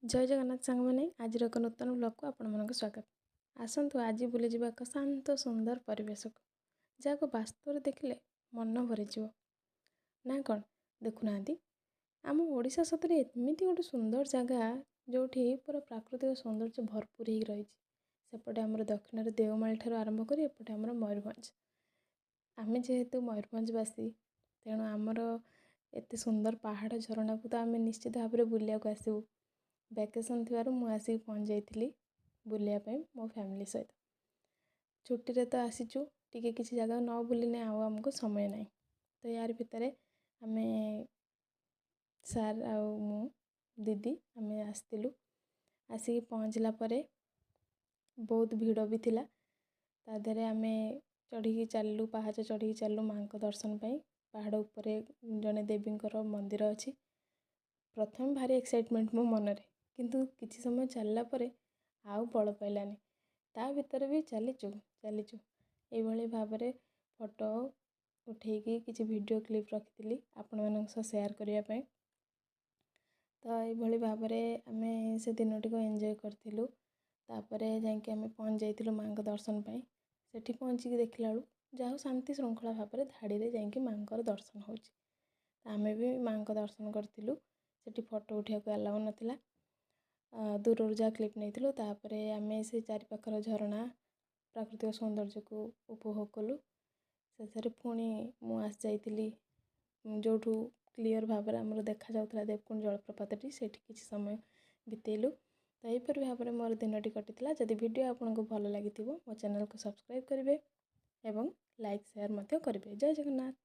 ଜୟ ଜଗନ୍ନାଥ ସାଙ୍ଗମାନେ, ଆଜିର ଏକ ନୂତନ ବ୍ଲଗ୍କୁ ଆପଣମାନଙ୍କୁ ସ୍ୱାଗତ। ଆସନ୍ତୁ ଆଜି ବୁଲିଯିବା ଏକ ଶାନ୍ତ ସୁନ୍ଦର ପରିବେଶକୁ, ଯାହାକୁ ବାସ୍ତବରେ ଦେଖିଲେ ମନ ଭରିଯିବ ନା କ'ଣ? ଦେଖୁନାହାନ୍ତି, ଆମ ଓଡ଼ିଶା ସତରେ ଏମିତି ଗୋଟେ ସୁନ୍ଦର ଜାଗା, ଯେଉଁଠି ପୁରା ପ୍ରାକୃତିକ ସୌନ୍ଦର୍ଯ୍ୟ ଭରପୁର ହେଇକି ରହିଛି। ସେପଟେ ଆମର ଦକ୍ଷିଣରେ ଦେଓମାଳି ଠାରୁ ଆରମ୍ଭ କରି ଏପଟେ ଆମର ମୟୂରଭଞ୍ଜ। ଆମେ ଯେହେତୁ ମୟୂରଭଞ୍ଜବାସୀ, ତେଣୁ ଆମର ଏତେ ସୁନ୍ଦର ପାହାଡ଼ ଝରଣାକୁ ତ ଆମେ ନିଶ୍ଚିତ ଭାବରେ ବୁଲିବାକୁ ଆସିବୁ। ଭ୍ୟାକେସନ୍ ଥିବାରୁ ମୁଁ ଆସିକି ପହଞ୍ଚି ଯାଇଥିଲି ବୁଲିବା ପାଇଁ ମୋ ଫ୍ୟାମିଲି ସହିତ। ଛୁଟିରେ ତ ଆସିଛୁ, ଟିକେ କିଛି ଜାଗା ନ ବୁଲିଲେ ଆଉ ଆମକୁ ସମୟ ନାହିଁ। ତ ୟାରି ଭିତରେ ଆମେ ସାର୍ ଆଉ ମୁଁ, ଦିଦି, ଆମେ ଆସିଥିଲୁ। ଆସିକି ପହଞ୍ଚିଲା ପରେ ବହୁତ ଭିଡ଼ ବି ଥିଲା। ତା ଦେହରେ ଆମେ ଚଢ଼ିକି ଚାଲିଲୁ, ପାହାଚ ଚଢ଼ିକି ଚାଲିଲୁ ମାଆଙ୍କ ଦର୍ଶନ ପାଇଁ। ପାହାଡ଼ ଉପରେ ଜଣେ ଦେବୀଙ୍କର ମନ୍ଦିର ଅଛି। ପ୍ରଥମେ ଭାରି ଏକ୍ସାଇଟମେଣ୍ଟ ମୋ ମନରେ, କିନ୍ତୁ କିଛି ସମୟ ଚାଲିଲା ପରେ ଆଉ ବଳ ପାଇଲାନି। ତା ଭିତରେ ବି ଚାଲିଛୁ ଚାଲିଛୁ। ଏଇଭଳି ଭାବରେ ଫଟୋ ଉଠେଇକି କିଛି ଭିଡ଼ିଓ କ୍ଲିପ୍ ରଖିଥିଲି ଆପଣମାନଙ୍କ ସହ ସେୟାର କରିବା ପାଇଁ। ତ ଏଇଭଳି ଭାବରେ ଆମେ ସେ ଦିନଟିକୁ ଏନ୍ଜୟ କରିଥିଲୁ। ତାପରେ ଯାଇକି ଆମେ ପହଞ୍ଚି ଯାଇଥିଲୁ ମାଆଙ୍କ ଦର୍ଶନ ପାଇଁ। ସେଠି ପହଞ୍ଚିକି ଦେଖିଲା ବେଳକୁ ଯାହା ହଉ, ଶାନ୍ତି ଶୃଙ୍ଖଳା ଭାବରେ ଧାଡ଼ିରେ ଯାଇକି ମାଆଙ୍କର ଦର୍ଶନ ହେଉଛି। ଆମେ ବି ମାଆଙ୍କ ଦର୍ଶନ କରିଥିଲୁ। ସେଠି ଫଟୋ ଉଠାଇବାକୁ ଆଲାଉ ନଥିଲା, ଦୂରରୁ ଯାହା କ୍ଲିପ୍ ନେଇଥିଲୁ। ତାପରେ ଆମେ ସେ ଚାରିପାଖର ଝରଣା, ପ୍ରାକୃତିକ ସୌନ୍ଦର୍ଯ୍ୟକୁ ଉପଭୋଗ କଲୁ। ଶେଷରେ ପୁଣି ମୁଁ ଆସିଯାଇଥିଲି ଯେଉଁଠୁ କ୍ଲିଅର୍ ଭାବରେ ଆମର ଦେଖାଯାଉଥିଲା ଦେବକୁଣ୍ଡ ଜଳପ୍ରପାତଟି, ସେଇଠି କିଛି ସମୟ ବିତେଇଲୁ। ତ ଏହିପରି ଭାବରେ ମୋର ଦିନଟି କଟିଥିଲା। ଯଦି ଭିଡ଼ିଓ ଆପଣଙ୍କୁ ଭଲ ଲାଗିଥିବ, ମୋ ଚ୍ୟାନେଲକୁ ସବସ୍କ୍ରାଇବ୍ କରିବେ ଏବଂ ଲାଇକ୍ ସେୟାର ମଧ୍ୟ କରିବେ। ଜୟ ଜଗନ୍ନାଥ।